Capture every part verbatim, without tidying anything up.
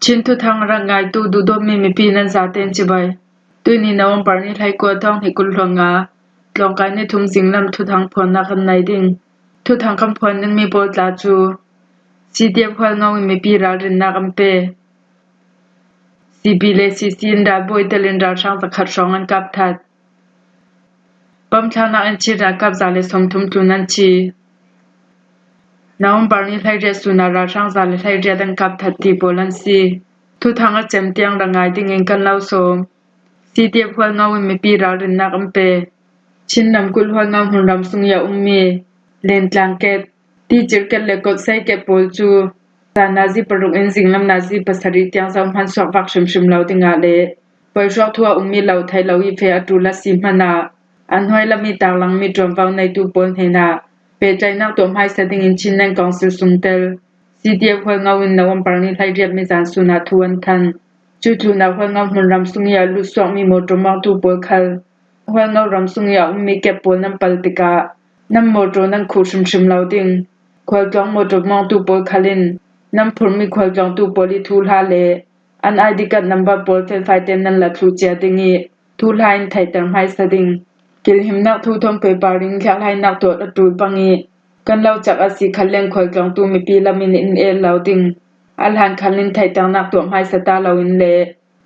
Chin thuthang rak ngaitu duhdawtmi mipi nan zaten cibai. Tuini November ni hleikua thawng hnih kul hluan nga, tlawngkai ni thum zinglam thuthang phuannak kan nei ding. Thuthang kan phuan dingmi pawl tla cu C D F Hualngo in mipi ralrinnak an pe. C B le C C in ralbawi telin ralhrang zakhat hrawng an kap that. Bom thlaknak in Chin ralkap za le sawmthum tlun an thi. November ni hleiriat sun ah ralhrang za le hleiriat an kap that ti pawl an si. Thuthang a cem tiang rak ngai dingin kan lo sawm. C D F Hualngo in mipi ralrinnak an pe. Chin ramkulh Hualngo hmunram sung i a ummi Lentlang ket, Ticir ket le Kotsei ket pawl cu zan nazi paruk in zinglam nazi pasarih tiang zohman suak vak hrimhrim lo dingah le paihruak thu a ummi lo theih lo i feh a ṭul a si hmanah a hnuai lam i taklangmi ṭuanvo neitu pawl hnenah pehtlaihnak tuah hmaisa dingin Chinland Council sungtel C D F Hualngo in November ni hleiriat mizan sun ah thu an thanh. Cu tlunah Hualngo hmunram sung i a lut suakmi mawṭaw mawngtu pawl khal Hualngo ram sung i a ummi ket pawl nan pal tikah nan mawṭaw nan khuh hrimhrim lo ding. Khualtlawn mawṭaw mawngtu pawl khal in nan phurmi khualtlawntu pawl i thuhla le an I D card number pawl felfai tein nan la thluh cia ding i thuhla in theihter hmaisa ding. Kilhimnak thu thawn pei par in thlaklainak tuah a ṭul pang i kan lo cak a si khal leng khualtlawntu mipi lam in in el lo ding. A hlan khal in theihternak tuah hmaisa ta lo in le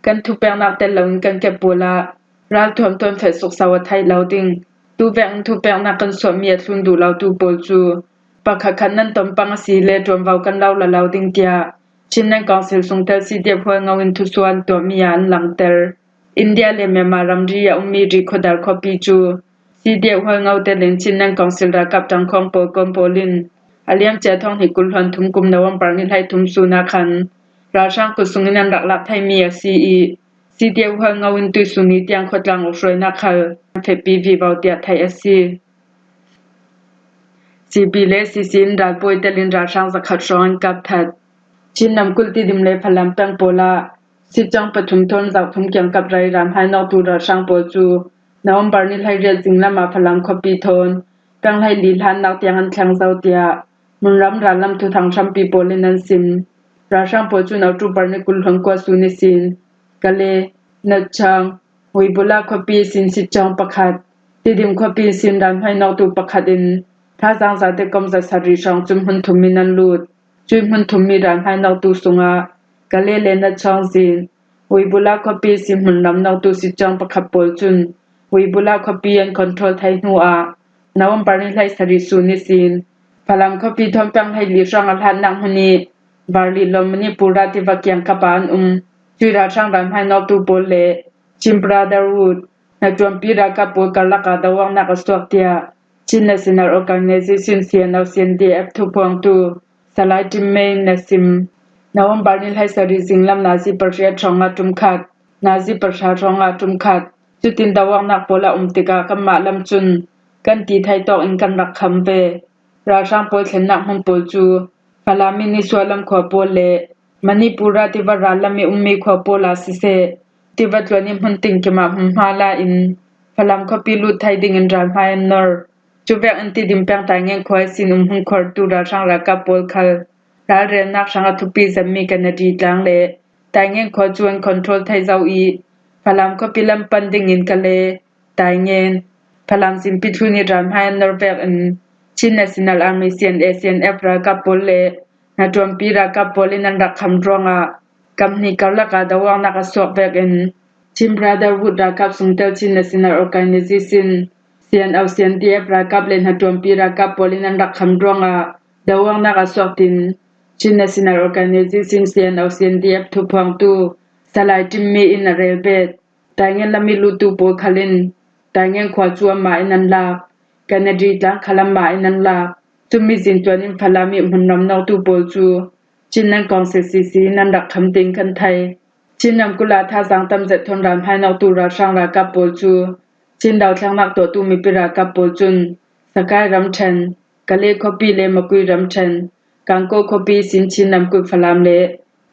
kan thupeknak tel lo in kan ket pawl ah ralthuam tawn feh sukso a theih lo ding. Tuvek in thupeknak kan suahmi a thlun duh lotu pawl cu pakhatkhat nan ton pang a si le ṭuanvo kan lo la lo ding tiah Chinland Council sungtel C D F Hualngo in thusuah an tuahmi ah an langter. India le Myanmar ramri a ummi Rihkhawdar khuapi cu C D F Hualngo telin Chinland Council ralkap ṭangkhawng pawl kawn pawl in a liamcia thawng hnih kul hluan thum kum November ni hleithum sun ah khan ralhrang kut sungin an rak lak theimi a si i C D F Hualngo in tuihsun ni tiang khuatlang awhruainak khal an fehpi vivo tiah theih a si. C B le C C in ralbawi telin ralhrang zakhat hrawng an kap that. Chin namkulh Tidim le Falam peng pawl ah sitcang pathum thawn zauhthum kiangkap rei ralhmainawktu ralhrang pawl cu November ni hleiriat zinglam ah Falam khuapi thawn peng hleili hlannak tiang an thleng zo tiah hmunram rallam thuthang hrampi pawl in an sim. Ralhrang pawl cun October ni kul hluan kua sun ihsin Kale, Nachang, Huibula khuapi ihsin sitcang pakhat, Tidim khuapi ihsin ralhmainawktu pakhat in thazaang zate kom zasarih hrawng cun hmun thum in an lut. Cui hmun thummi ralhmainawktu sungah Kale le Nachang zin, Huibula khuapi ihsin hmunram nawktu sitcang pakhat pawl cun Huibula khuapi an control thei hnu ah November ni hleisarih sun ihsin Falam khuapi thawn peng hleili hrawng a hlatnak hmun i Varlih lawm Manipur rah tiva kiangkap ah an um. Cui ralhrang ralhmainawktu pawl le Chin Brotherhood, hnaṭuanpi ralkap pawl karlak ah doawknak a suak tiah Chin National Organization C N O C N D F thuphuangtu Salai Ṭim Mei in a sim. November ni hleisarih zinglam nazi pahriat hrawng ah ṭum khat, nazi pahra hrawng ah ṭum khat, cutin doawknak pawl a um tikah kanmah lam cun kan ti thei tawk in kan rak kham ve. Ralhrang pawl thlennak hmun pawl cu Falam i nisuahlam khua pawl le Manipur rah tiva rallam i ummi khua pawl ah siseh, tiva tluan i hmun tinkim ah hmunhma la in Falam khuapi lut thei dingin ralhmai an nor. Cuvek in Tidim peng Taingen khua ihsin um hmun khuartu ralhrang ralkap pawl khal ralrelnak hrang a thupi zetmi Kanadi tlang le Taingen khua cu an control thei zo i Falam khuapi lam pan dingin Kale, Taingen, Falam zin pithlun i ralhmai an nor vek in Chin National Army C N A C N F ralkap pawl le hnaṭuanpi ralkap pawl in an rak kham ruangah kam hnih karlak ah doawknak a suak vek in Chin Brotherhood ralkap sungtel Chin National Organization, C N O C N D F ralkap le hnaṭuanpi ralkap pawl in an rak kham ruangah doawknak a suak tin Chin National Organization, C N O C N D F thuphuangtu Salai Ṭim Mei in a rel bet. Taingen lam i luttu pawl khal in Taingen khua cu anmah in an lak, Kanadi tlang khal anmah in an lak. Cumi zin tluan in Falam i hmunram nawktu pawl cu Chinland Council C C in an rak kham ding kan thei. Chin ramkulh ah thazaang tam zet thawn ralhmainawktu ralhrang ralkap pawl cu Chin dothlengnak tuahtu mipi ralkap pawl cun Sakai ramṭhen, Kale khuapi le Makui ramṭhen, Kangkaw khuapi ihsin Chin ramkulh Falam le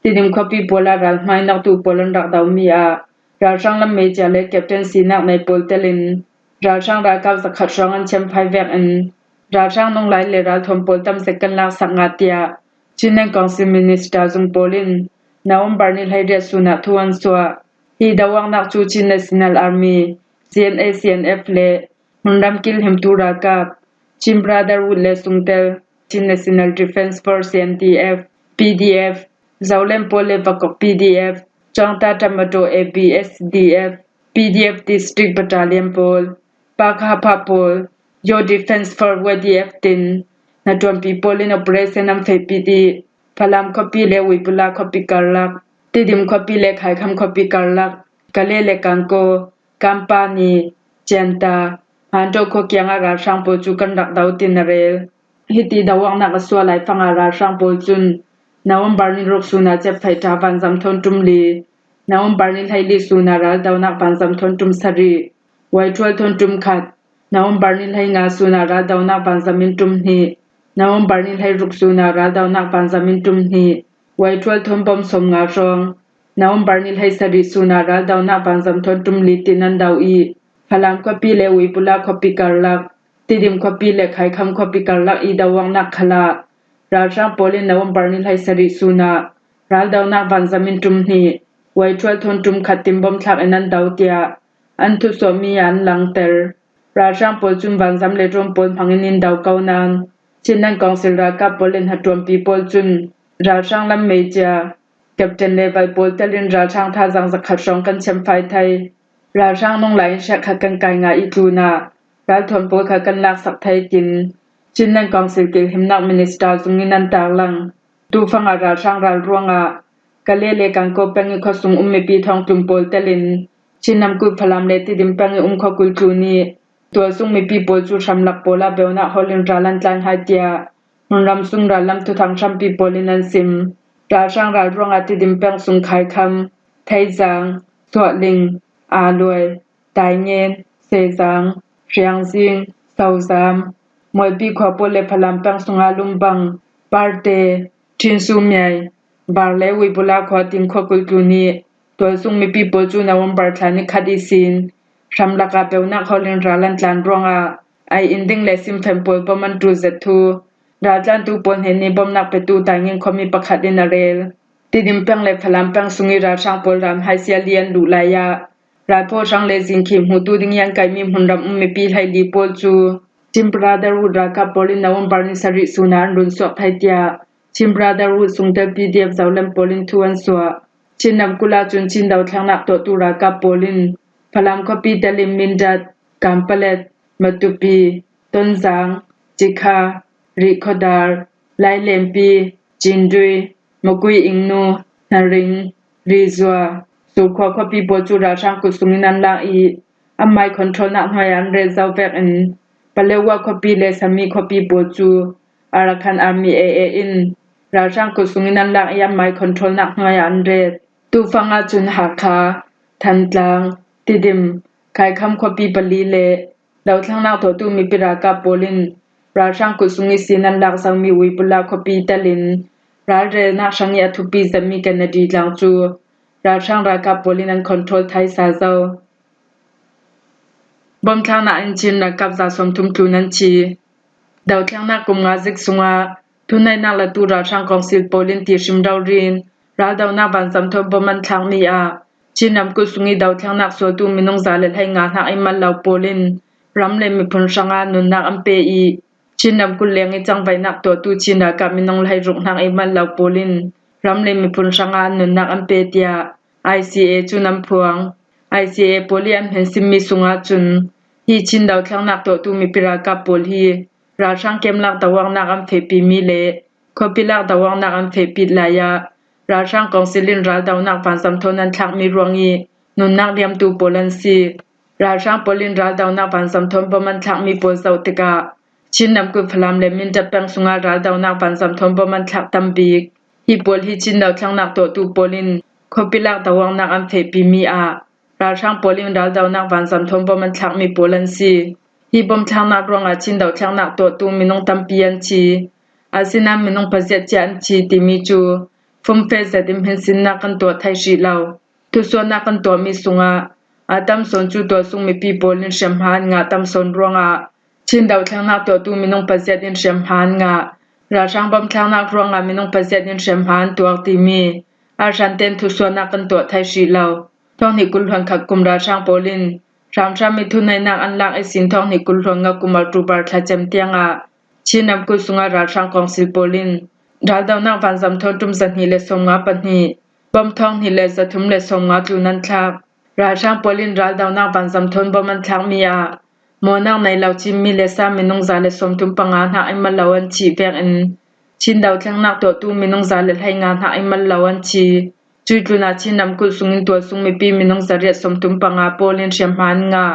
Tidim khuapi pawl ah ralhmainawktu pawl an rak domi ah ralhrang lam media le captain sinak nei pawl telin ralhrang ralkap zakhat hrawng an chemphai vek in ralhrang nunglai le ralthuam pawl tam zet kan laksak ngah tiah Chinland Council Minister zung pawl in November ni hleiriat sun ah thu an suah. Hi doawaknak cu Chin National Army, C N A C N F le hmunram kilhimtu ralkap, Chin Brotherhood le sungtel, Chin National Defence Force, C N D F, P D F, Zoland Pawl le Vakok P D F, Cuangta Tatmadaw A B S D F, P D F District Battalion pawl, Pakha Pha pawl, Yaw Defence Force, Y D F tin, hnaṭuanpi pawl in operation an fehpit i, Falam khuapi le Uibula khuapi karlak, Tidim khuapi le Khaikham khuapi karlak, Kale le Kangkaw, Kampani, Cianta, Hmandaw khua kiangah ralhrang pawl cu kan rak do tin a rel. Hiti doawaknak a suah laifang ah ralhrang pawl cun November ni ruk sun ah Cep Phaih ṭha vanzam thawn ṭum li, November ni hleili sun ah raldonak vanzam thawn ṭum sarih, Y twelve thawn ṭum khat, November ni hleinga sun ah raldonak vanzam in ṭum hnih, November ni hleiruk sun ah raldonak vanzam in ṭum hnih, Y twelve thawn bom sawmnga hrawng, November ni hleisarih sun ah raldonak vanzam thawn ṭum li tin an do i, Falam khuapi le Uibula khuapi karlak, Tidim khuapi le Khaikham khuapi karlak i doawaknak khal ah ralhrang pawl in November ni hleisarih sun ah raldonak vanzam in ṭum hnih, Y twelve thawn ṭum khat tin bom thlak in an do, tiah an thusuahmi ah an langhter. Ralhrang pawl cun vanzam le drone pawl hmangin in do ko nain, Chinland Council ralkap pawl le hnaṭuanpi pawl cun ralhrang lam Major, Captain level pawl telin ralhrang thazaang zakhat hrawng kan chemfai thei. Ralhrang nung lai in hrekkhat kan kai ngai i tlunah ralthuam pawl kha kan laksak thei, tin Chinland Council kilhimnak minister zung in an tarlang. Tufang ah ralhrang ral ruangah Kale le Kangkaw peng i khuasung um mipi thawngtlun pawl telin Chin namkut Falam le Tidim peng i um khua kul tlun i tualsung mipi pawl cu hramlak pawl ah beunak hawl in ral an tlan hai, tiah hmunram sung rallam thuthang hrampi pawl in an sim. Ralhrang ral ruangah Tidim peng sung Khaikham, Theizang, Suahling, Aluai, Taingen, Sezang, Hriangzing, Sozam, Mualpi khua pawl le Falam peng sungah Lumbang, Parte, Ṭhinsumiai, Bar le Uibula khua tin khua kul tlun i tualsung mipi pawl cu November thla ni khat ihsin hramlak ah beunak hawl in ral an tlan ruangah ai in ding le simfen pawl bom an ṭul zet thu raltlantu pawl hnen i bawmhnak petu Taingen khuami pakhat in a rel. Tidim peng le Falam peng sung i ralhrang pawl ral hmaisia li an luh lai ah ralphaw hrang le zingkhih hmutu ding i an kaimi hmunram um mipi hleili pawl cu Chin Brotherhood ralkap pawl in November ni sarih sun ah an run suak thei, tiah Chin Brotherhood sungtel P D F Zoland pawl in thu an suah. Chin namkul ah cun Chin dothlennak tuahtu ralkap pawl in Falam khuapi telin Mindat, Kanpalet, Matupi, Tonzang, Cikha, Rihkhawdar, Lailenpi, Cindui, Makui Ingnu, Hnaring, Rizua, Sukhua khuapi pawl cu ralhrang kut sungin an lak i, anmai controlnak hnuai ah an rel zo vekin Palewa khuapi le Sami khuapi pawl cu Arakan Army A A in ralhrang kut sungin an lak i anmai controlnak hnuai ah an ret. Tufang ahcun Hakha, Thantlang, Tidim, Kaikham khuapi pali le dothlennak tuahtu mipi ralkap pawl in ralhrang kut sung ihsin an lak zomi Uibula khuapi telin ralrelnak hrang i a thupi zetmi Kennedy tlang cu ralhrang ralkap pawl in an control thaisa zo. Bawmthlaknak in Chin ralkap za sawmthum tlun an thi. Dothlennak kum nga zik sungah thuneihnak latu ralhrang kawngsil pawl in ti hrim rori in raldonak vanzam thawn bom an thlakmi ah Chin ramkulh sung i dothlennak sualtu minung za le hleinga hnak i mal lo pawl in ram le miphun hrangah nunnak an pe i Chin ramkulh leng i cangvaihnak tuahtu Chin ralkap minung hleiruk hnak i mal lo pawl in ram le miphun hrangah an nunnak an pe, tiah I C A cun an phuang. I C A pawl i an hminsimmi sungah cun hi Chin dothlennak tuahtu mipi ralkap pawl hi ralhrang kemlak doawknak an fehpimi le khuapi lak doawknak an fehpit lai ah ralhrang kawngsil in raldonak vanzam thawn an thlakmi ruang i nunnak liamtu pawl an si. Ralhrang pawl in raldonak vanzam thawn bom an thlakmi pawl zoh tikah Chin ramkulh Falam le Mindat peng sungah raldonak vanzam thawn bom an thlak tam bik. Hi pawl hi Chin dothlennak tuahtu pawl in khuapi lak doawknak an fehpimi ah ralhrang pawl in raldonak vanzam thawn bom an thlakmi pawl an si. Hi bom thlaknak ruangah Chin dothlennak tuahtu minung tampi an thi. Asinain minung paziat cia an thi timi cu fumfe zet in hminsinnak kan tuah thei hrih lo. Thusuahnak kan tuahmi sungah a tam sawn cu tualsung mipi pawl in hriamhma an ngah tam sawn ruangah Chin dothlennak tuahtu minung paziat in hriamhma an ngah. Ralhrang bom thlaknak ruangah minung paziat in hriamhma an tuak timi a hranten thusuahnak kan tuah thei hrih lo. Thawng hnih kul hluan khat kum ralhrang pawl in hramhram i thuneihnak an lak ihsin thawng hnih kul hluan nga kum October thla cem tiangah Chin ramkulh sungah ralhrang kawngsil pawl in raldonak vanzam thawn ṭum zahnih le sawmnga pahnih, bom thawng hnih le zathum le sawmnga tlun an thlak. Ralhrang pawl in raldonak vanzam thawn bom an thlakmi ah mawhnak nei lo Chin mi le sa minung za le sawmthum panga hnak i mal lo an thih vekin Chin dothlennak tuahtu minung za le hleinga hnak i mal lo an thi. Cui tlunah Chin ramkulh sungin tualsung mipi minung zariat sawmthum panga pawl in hriamhma an ngah.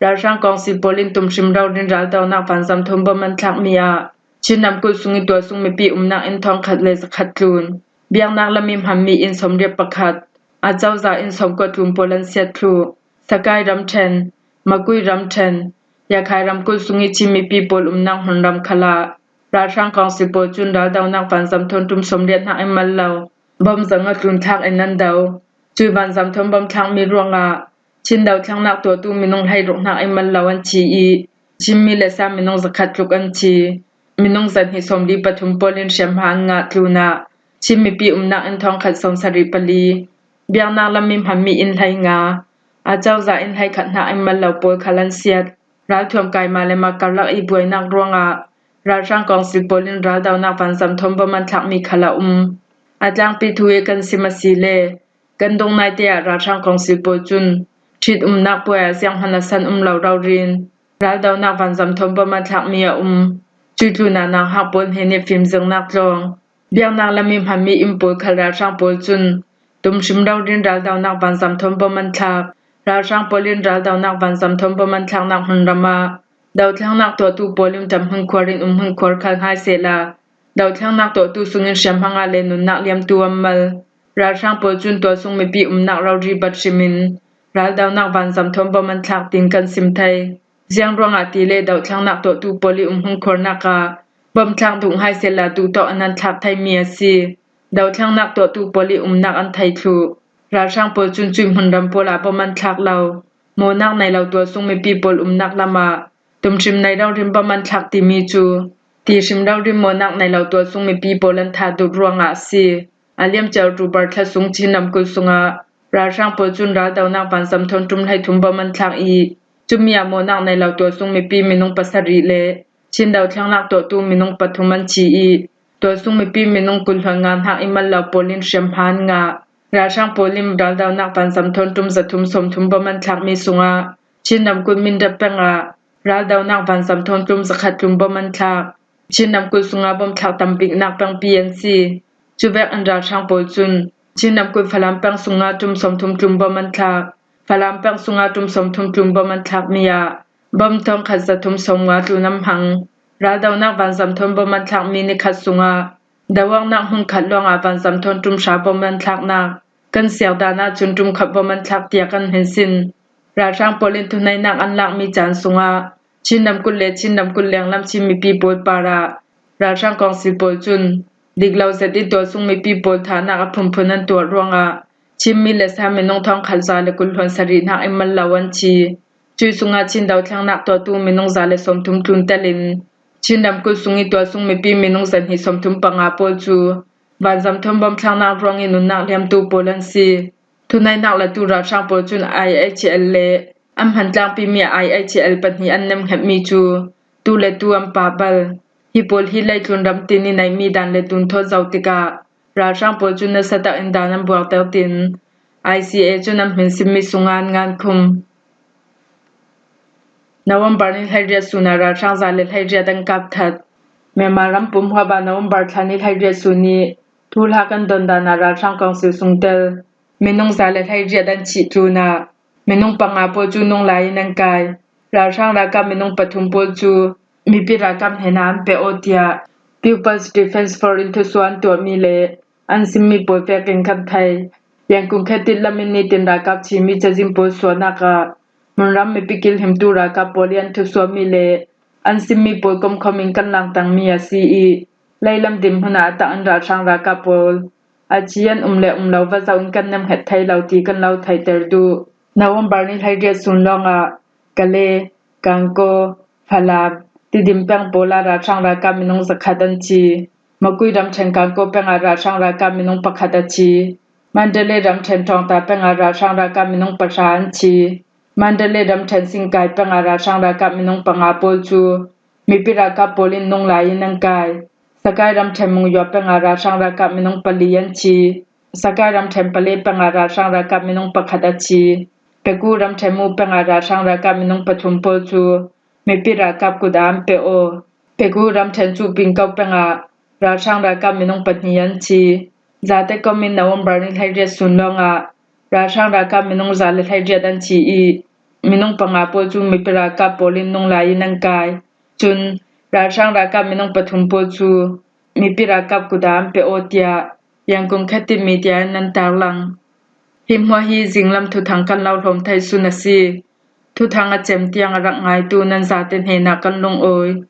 Ralhrang kawngsil pawl in tumhrim rori in raldonak vanzam thawn bom an thlakmi ah Chin ramkulh sungin tualsung mipi umnak inn thawngkhat le zakhat tlun, biaknak lam i hmanmi inn sawmriat pakhat, a cozah inn sawmkua tlun pawl an siat thluh. Sakai ramṭhen, Makui ramṭhen, Yakhai ramkulh sung i Chin mipi pawl umnak hmunram khalah ralhrang kawngsil pawl cun raldonak vanzam thawn ṭum sawmriat hnak i mal lo bom zanga tlun thlak in an do. Cui vanzam thawn bom thlakmi ruangah Chin dothlennak tuahtu minung hleiruk hnak i mal lo an thi i Chin mi le sa minung zakhat tluk an thi. Minung zahnih sawmli pathum pawl in hriamhma an ngah tlunah Chin mipi umnak inn thawngkhat sawmsarih pali, biaknak lam i hmanmi inn hleinga, a cozah inn hleikhat hnak i mal lo pawl khal an siat. Ralthuam kaima le ma karlak i buainak ruangah ralhrang kawngsil pawl in raldonak vanzam thawn bom an thlakmi khal a um. A tlangpi thu i kan sim asile kan dong naite ah ralhrang kawngsil pawl cun ṭhit umnak puai ah zianghman a san um lo rori in raldonak vanzam thawn bom an thlakmi a um. Cui tlunah nauhak pawl hnen i fimzirnak tlawng, biaknak lam i hmanmi inn pawl khal ralhrang pawl cun tumhrim rori in raldonak vanzam thawn bom an thlak. Ralhrang pawl in raldonak vanzam thawn bom an thlaknak hmunram ah dothlennak tuahtu pawl in ṭam hmun khuar in um hmun khuar khal hngai sehla, dothlennak tuahtu sungin hriamhma ngah le nunnak liamtu an mal. Ralhrang pawl cun tualsung mipi umnak rori bat hrimin raldonak vanzam thawn bom an thlak tiin kan sim thei. Ziang ruangah tile dothlennak tuahtu pawl i um hmun khuarnak ah bom thlak duh hngai sehla duhtawk an an thlak theimi a si. Dothlennak tuahtu pawl i umnak an thei thluh. Ralhrang pawl cun cui hmunram pawl ah bom an thlak lo. Mawhnak nei lo tualsung mipi pawl umnak lamah tumhrim nei rori in bom an thlak timi cu tihrim rori in mawhnak nei lo tualsung mipi pawl an thah duh ruangah a si. A liamcia October thla sung Chin ramkulh sungah ralhrang pawl cun raldonak vanzam thawn ṭum hleithum bom an thlak i cumi ah mawhnak nei lo tualsung mipi minung pasarih le Chin dothlennak tuahtu minung pathum an thi i tualsung mipi minung kul hluan nga hnak i mal lo pawl in hriamhma an ngah. Ralhrang pawl in raldonak vanzam thawn ṭum zathum sawmthum bom an thlakmi sungah Chin ramkulh Mindat peng ah raldonak vanzam thawn ṭum zakhat tlun bom an thlak. Chin ramkulh sungah bom thlak tam biknak pengpi an si. Cuvek in ralhrang pawl cun Chin ramkulh Falam peng sungah ṭum sawmthum tlun bom an thlak. Falam peng sungah ṭum sawmthum tlun bom an thlakmi ah bom thawngkhat zathum sawmnga tlun an hmang. Raldonak vanzam thawn bom an thlakmi nikhat sungah doawknak hmun khat lawngah vanzam thawn ṭum hra bom an thlaknak kan siar dan ahcun ṭum khat bom an thlak tiah kan hminsin. Ralhrang pawl in thuneihnak an lakmi caan sungah Chin ramkulh le Chin ramkulh lenglam Chin mipi pawl parah ralhrang kawngsil pawl cun dik lo zet in tualsung mipi pawl thahnak a phunphun an tuah ruangah Chin mi le sa minung thawngkhat za le kul hluan sarih hnak i mal lo an thi. Cui sungah Chin dothlennak tuahtu minung za le sawmthum tlun telin Chin ramkulh sung i tualsung mipi minung zahnih sawmthum panga pawl cu vanzam thawn bom thlaknak ruang i nunnak liamtu pawl an si. Thuneihnak latu ralhrang pawl cun I H L le an hman tlangpimi I H L pahnih an nemhngetmi cu tu le tu an pah bal. Hi pawl hi leitlun ram tin i neihmi dan le tun thawn zoh tikah ralhrang pawl cu nasa tak in dan an buakter tin I C A cun an hminsinmi sungah an ngan khum. November ni hleiriat sun ah ralhrang za le hleiriat an kap that. Myanmar ram pumhuap ah November thla ni hleiriat sun i thuhla kan don dan ah ralhrang kawngsil sung tel minung za le hleiriat an thih tlun ah minung panga pawl cu nung lai in an kai. Ralhrang ralkap minung pathum pawl cu mipi ralkap hnenah an pe aw tiah People's Defence Force in thusuah an tuahmi le an simmi pawl vekin kan thei. Yangon khetit lam in nitin ralkap thimi cazin pawl suahnak ah hmunram mipi kilhimtu ralkap pawl i an thusuahmi le an simmi pawl komkhawm in kan langtangmi a si i leilam dinhmun ah a tak in ralhrang ralkap pawl a ci an um le um lo va zoh in kan nemhnget thei lo ti kan lo theihter duh. November ni hleiriat sun lawngah Kale, Kangko, Phalap, Tidim peng pawl ah ralhrang ralkap minung zakhat an thi. Makui ramṭhen Kangko peng ah ralhrang ralkap minung pakhat a thi. Mandalay ramṭhen Ṭawngta pengah ralhrang ralkap minung pahra an thi. Mandalay ramṭhen Singkai pengah ralhrang ralkap minung panga pawl cu mipi ralkap pawl in nung lai in an kai. Sagaing ramṭhen Monywa pengah ralhrang ralkap minung pali an thi. Sagaing ramṭhen Pale pengah ralhrang ralkap minung pakhat a thi. Pegu ramṭhen Mu pengah ralhrang ralkap minung pathum pawl cu mipi ralkap kut ah an pe aw. Pegu ramṭhen Cupingko pengah ralhrang ralkap minung pahnih an thi. Zate kom in November ni hleiriat sun lawngah ralhrang ralkap minung za le hleiriat an thi i minung panga pawl cu mipi ralkap pawl in nung lai in an kai. Cun ralhrang ralkap minung pathum pawl cu mipi ralkap kut ah an pe aw tiah Yangon Khit Thit Media in an tarlang. Hi hmuah hi zinglam thuthang kan lo hlawm thei sun a si. Thuthang a cem tiang a rak ngaitu nan zate hnenah kan lungawi.